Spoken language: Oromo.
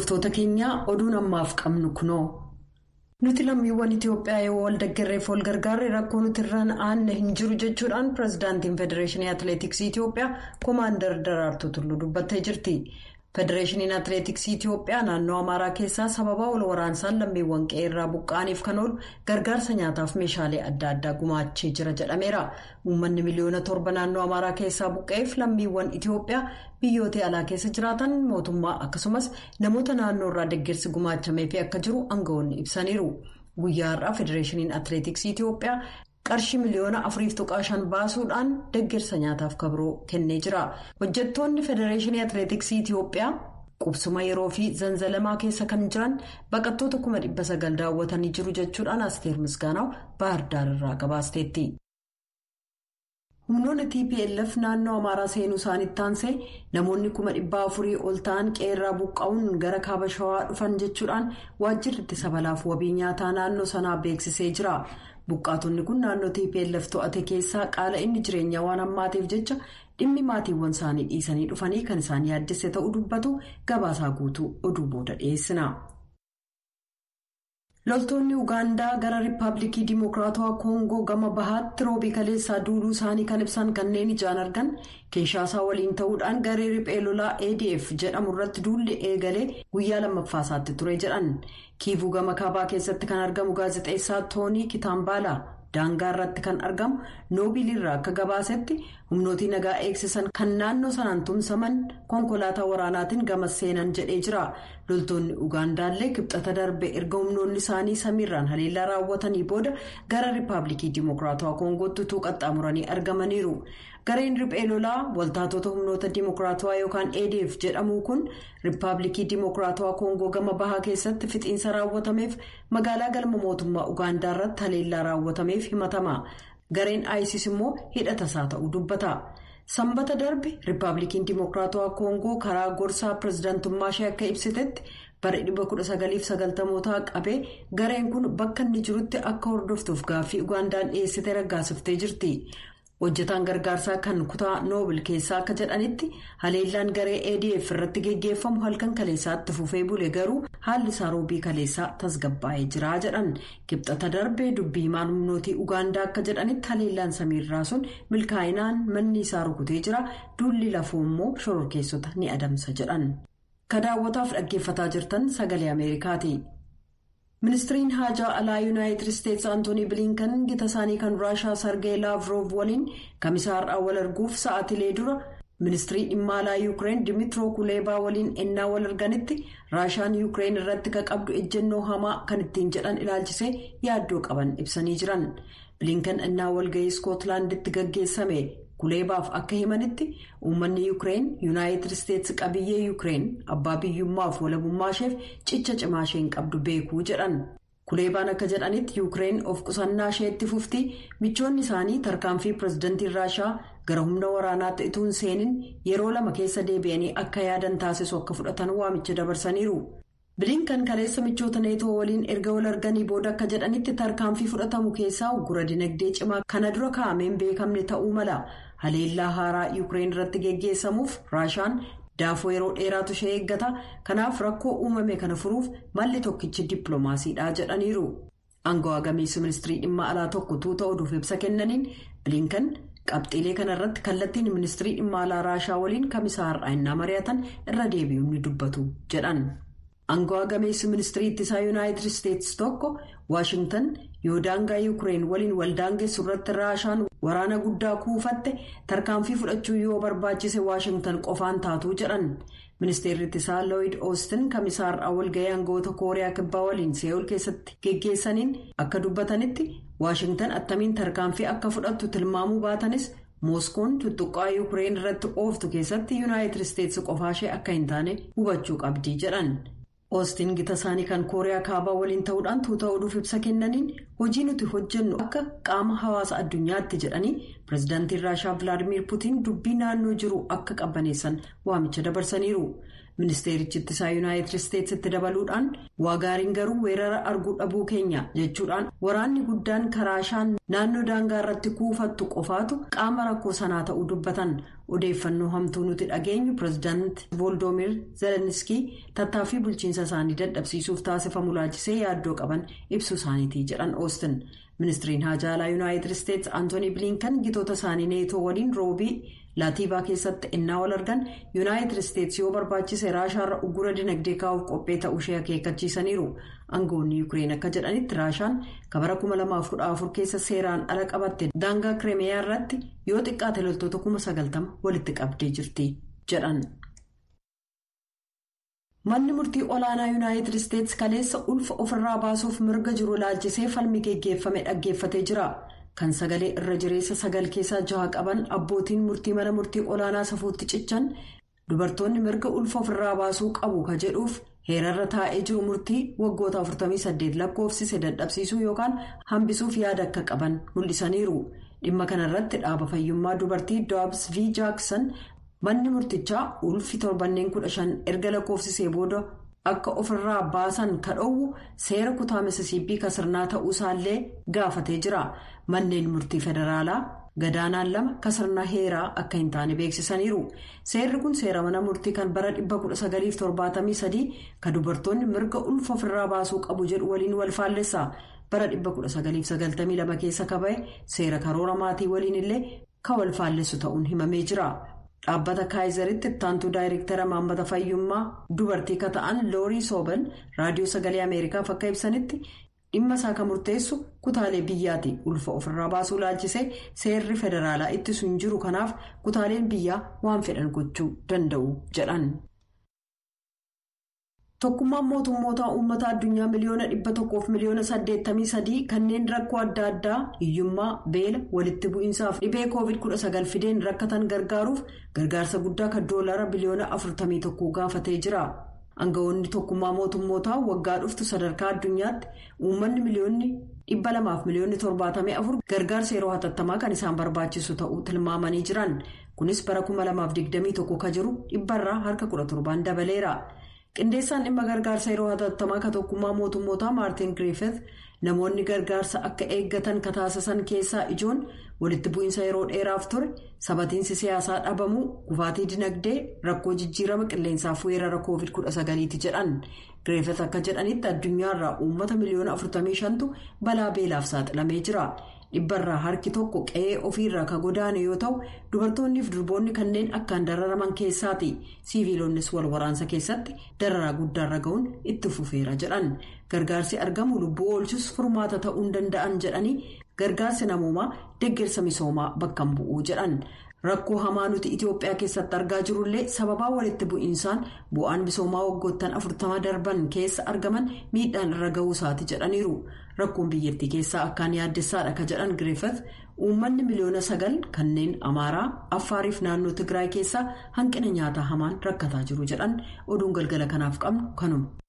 Hordoftoota keenyaa, oduun ammaaf qabnu kunoo. Nuti lammiiwwan Itoophiyaa yoo wal deeggarreef wal gargaarre rakkoo nuti irraan aanne hin jiru jechuudhaan pirezidaantiin Federeeshinii Atileetiksii Itoophiyaa Koomaandar Daraartuu Tulluu dubbattee jirti. Federeeshiniin Atileetiksii Itoophiyaa naannoo Amaaraa keessaa sababa wal waraansaan lammiiwwan qe'ee irraa buqqa'aniif kan oolu gargaarsa nyaataaf meeshaalee adda addaa gumaachee jira jedhameera. Uummanni 7 miliyoona naannoo Amaaraa keessaa buqqa'eef lammiiwwan Itoophiyaa biyyoota alaa keessa jiraatan, mootummaa akkasumas namoota naannoo irraa deeggarsi gumaachameefii akka jiru aangawoonni ibsaniiru. Guyyaa har'aa Federeeshiniin Atileetiksii Itoophiyaa qarshii 4.5 miliyoona baasuudhaan deeggarsa nyaataaf kabroo kennee jira. Hojjettoonni Federeeshinii Atileetiksii Itoophiyaa qubsuma yeroo fi zanzalamaa keessa kan jiran baqattoota 900,000 daawwatanii jiru jechuudhaan Asteer Misgaanaw Baahirdaar irraa gabaasteetti. Humnoonni TPLF naannoo Amaaraa seenuu isaanitti aansee namoonni 400,000 ol ta'an qe'eerraa buqqa'uun gara kaaba Shawaa dhufan jechuudhaan waajjirri ittisa balaaf wabii nyaataa naannoo sanaa beeksisee jira. Buqqaatonni kun naannoo TPLF to'ate keessaa qaala inni jireenyaa waan hammaateef jecha dhimmi maatiiwwan isaanii dhiisanii dhufanii kan isaan yaaddesse ta'uu dubbatu. Gabaasaa guutuu oduu booda dhiyeessina. Loltoonni Ugaandaa gara Riippaabilikii Dimokiraatawaa Koongoo gama bahaatti roobii kaleessaa duuluu isaanii kan ibsan kanneen ijaan argan, Kinshaasaa waliin ta'uudhaan garee riphee lolaa ADF jedhamu irratti duulli eegalee guyyaa lammaffaa isaatti ture jedhan. Kiivuu gama kaabaa keessatti kan argamu gaazexeessaa Toonii Kitaambaala daangaa irratti kan argamu Noobiliirraa akka gabaasetti, humnootii nagaa eegsisan kan naannoo sanaan tumsaman konkolaataa waraanaatiin gama seenan jedhee jira. Loltoonni Ugaandaallee Kibxata darbe erga humnoonni isaanii samiirraan haleellaa raawwatanii booda gara Riippaabilikii Dimokiraatawaa Koongootti utuu qaxxaamuranii argamaniiru. Gareen riphee lolaa waltaatota humnoota dimokiraatawaa yookaan ADF jedhamu kun Riippaabilikii Dimokiraatawaa Koongoo gama bahaa keessatti fixiinsa raawwatameef magaalaa galma mootummaa Ugaandaa irratti haleellaa raawwatameef himatama. Gareen ISIS immoo hidhata isaa ta'uu dubbata. Sanbata darbe Riippaabilikiin Dimokiraatawaa Koongoo karaa gorsaa pirezidaantummaa ishee akka ibsitetti, bara 1990mootaa qabee gareen kun bakka inni jirutti akka hordoftuuf gaaffii Ugaandaan dhiyeessite raggaasiftee jirti. Hojjetaan gargaarsaa kan kutaa Noobil keessaa akka jedhanitti, haleellaan garee ADF irratti geggeeffamu halkan kaleessaatti fufee bule, garuu haalli isaa roobii kaleessaa tasgabbaa'ee jira jedhan. Kibxata darbee dubbii himaan humnootii Ugaandaa akka jedhanitti, haleellaan samiirraa sun milkaa'inaan manni isaa rukutee jira, duulli lafoo immoo shororkeessota ni adamsa jedhan. Ka daawwataaf dhaggeeffataa jirtan Sagalee Ameerikaati. Ministiriin haajaa alaa Yuunaayitid Isteetsi Antoonii Bilinkan gita isaanii kan Raashaa Sargee Laavrov waliin Kamisaa har'aa wal arguuf sa'aatilee dura ministirii dhimma alaa Yuukireen Dimitiroo Kuleebaa waliin ennaa wal arganitti, Raashaan Yuukireen irratti kan qabdu ejjennoo hamaa kan ittiin jedhan ilaalchisee yaaddoo qaban ibsanii jiran. Bilinkan ennaa walgahii Iskootlaanditti gaggeessame Kuleebaaf akka himanitti, uummanni Yuukireen Yuunaayitid Isteetsi qabiyyee Yuukireen, abbaa biyyummaaf walabummaa isheef cicha cimaa isheen qabdu beekuu jedhan. Kuleebaan akka jedhanitti, Yuukireen of qusannaa ishee itti fufti, michoonni isaanii tarkaanfii pirezidantiin Raashaa gara humna waraanaatti utuu hin seenin yeroo lama keessa deebi'anii akka yaadan taasisu akka fudhatan waamicha dabarsaniiru. Bilinkan kaleessa michoota Neetoo waliin erga wal arganii booda akka jedhanitti, tarkaanfii fudhatamu keessaa uggura dinagdee cimaa kana dura kaa'ameen beekamne ta'uu mala. Haleellaa haaraa Yuukireen irratti geggeessamuuf Raashaan daafoo yeroo dheeraatu ishee eeggata, kanaaf rakkoo uumame kana furuuf malli tokkichi dippiloomaasiidha jedhaniiru. Aangawaa gameessi ministirii dhimma alaa tokko tuuta oduuf ibsa kennaniin, Bilinkan qabxiilee kana irratti kallattiin ministirii dhimma alaa Raashaa waliin Kamisaa har'aa innaa mari'atan irra deebi'uun ni dubbatu jedhan. Aangawaa gameessi ministirii ittisaa Yuunaayitid Isteetsi tokko, Waashingtan yoo daangaa Yuukireen waliin waldaangeessu irratti Raashaan waraana guddaa kuufatte tarkaanfii fudhachuu yoo barbaachise Waashingtan qofaan taatuu jedhan. Ministeerri ittisaa Looyid Oostin Kamisaa har'aa walgahii aangawoota Kooriyaa Kibbaa waliin See'ool keessatti geggeessaniin akka dubbatanitti, Waashingtan attamiin tarkaanfii akka fudhattu tilmaamuu baatanis, Mooskoon tuttuqqaa Yuukireen irratti ooftu keessatti Yuunaayitid Isteetsi qofaashee akka hin taane hubachuu qabdi jedhan. Oostiin gita isaanii kan Kooriyaa Kaabaa waliin ta'uudhaan tuuta oduuf ibsa kennaniin, hojii nuti hojjennu akka qaama hawaasa addunyaatti jedhanii, pirezidaantiin Raashaa Vilaadimiir Putiin dubbii naannoo jiru akka qabbaneessan waamicha dabarsaniiru. Ministeerichi ittisaa Yuunaayitid Isteetsitti dabaluudhaan waa gaariin garuu weerara arguu dhabuu keenya jechuudhaan waraanni guddaan karaashaan naannoo daangaa irratti kuufattu qofaatu qaama rakkoo sanaa ta'uu dubbatan. Odeeffannoo hamtuu nuti dhageenyu pireezidaanti Vooldoomir Zelenskii tattaaffii bulchiinsa isaanii dadhabsiisuuf taasifamu laalchisee yaaddoo qaban ibsuu isaaniitii jedhan Oostin. Ministiriin haajaa alaa Yuunaayitid Isteetsi Antoonii Bilinkan gitoota isaanii neetoo waliin roobii Laatiivaa keessatti ennaa wal argan Yuunaayitid Isteetsi yoo barbaachise Raashaarra uggura dinagdee kaa'uuf qophee ta'uu ishee akeekkachiisaniiru. Aangawoonni Yuukireen akka jedhanitti Raashaan kabara 2014 keessa seeraan ala qabatte daangaa Kireemiyaa irratti yoo xiqqaate loltoota 90,000 walitti qabdee jirti jedhan. Manni murtii olaanaa Yuunaayitid Isteetsi kaleessa ulfa ofirraa baasuuf mirga jiru laalchisee falmi geggeeffame dhaggeeffatee jira. Kan sagalee irra jireessa 9 keessaa 6 qaban abbootiin murtii mana murtii olaanaa safuutti cichan dubartoonni mirga ulfa ofirraa baasuu qabu ka jedhuuf heerarra taa'ee jiru murtii waggoota 48 lakkoofsise dadhabsiisuu yookaan hambisuuf yaada akka qaban mul'isaniiru. Dhimma kanarratti dhaaba fayyummaa dubartii Dobbs v. Jackson manni murtichaa ulfi torbanneen 15 erga lakkoofsisee booda akka ofirraa baasan ka dhoowwu seera kutaa Misisiippii ka sirnaa ta'uu isaallee gaafatee jira. Manneen murtii federaalaa gadaanaan 2 ka sirna heeraa akka hin taane beeksisaniiru. Seerri kun seera mana murtii kan bara 1973 ka dubartoonni mirga ulfa ofirraa baasuu qabu jedhu waliin wal faallessa. Bara 1992 keessa ka ba'e seera karoora maatii waliin illee ka wal faallessu ta'uun himamee jira. Dhaabbata Kaayizaritti ittaantuu daayireektara maammata fayyummaa dubartii ka ta'an Loorii Soobel raadiyoo sagalee Ameerikaaf akka ibsanitti dhimma isaa kan murteessu kutaalee biyyaati. Ulfa ofirraa baasuu laalchisee seerri federaalaa ittisu hin jiru, kanaaf kutaaleen biyyaa waan fedhan gochuu danda'u jedhan. Tokkummaan mootummoota uummata addunyaa miliyoona 183 kanneen rakkoo adda addaa hiyyummaa, beela, walitti bu'iinsaaf dhibee COVID-19 fideen rakkatan gargaaruuf gargaarsa guddaa kan doolara biliyoona 41 gaafatee jira. Aangawoonni tokkummaa mootummootaa waggaa dhuftu sadarkaa addunyaatti uummanni miliyoonni 274 gargaarsa yeroo hatattamaa kan isaan barbaachisu ta'uu tilmaamanii jiran. Kunis bara 2021 ka jiru dhibbarraa harka 17 dabaleera. Qindeessaan dhimma gargaarsa yeroo hatattamaa ka tokkummaa mootummootaa Maartin Griffith namoonni gargaarsa akka eeggatan ka taasisan keessaa ijoon walitti bu'iinsa yeroo dheeraaf ture, sabatiinsi siyaasaa dhabamuu, kufaatii dinagdee, rakkoo jijjiirama qilleensaaf weerara COVID-19 jedhan. Griffith akka jedhanitti addunyaarraa uummata miliyoona 45tu balaa beelaaf saaxilamee jira. Dhibbarraa harki tokko qe'ee ofiirraa ka godaane yoo ta'u, dubartoonniif durboonni kanneen akkaan dararaman keessaati. Siiviilonnis wal waraansa keessatti dararaa guddaarra ga'uun itti fufeera jedhan. Gargaarsi argamu lubbuu oolchus furmaata ta'uu hin danda'an jedhanii gargaarsi namoomaa deeggarsa misoomaa bakka hin bu'uu jedhan. Rakkoo hamaa nuti Itoophiyaa keessatti argaa jirullee sababaa walitti bu'iinsaan bu'aan misoomaa waggoottan 40 darban keessa argaman miidhaan irra ga'uu isaati jedhaniiru. Rakkoon biyyattii keessaa akkaan yaaddessaadha ka jedhan Griffith uummanni miliyoona 9 kanneen Amaaraa, Affaariif naannoo Tigraay keessaa hanqina nyaataa hamaan rakkataa jiru jedhan. Oduun galgala kanaaf qabnu kanuma.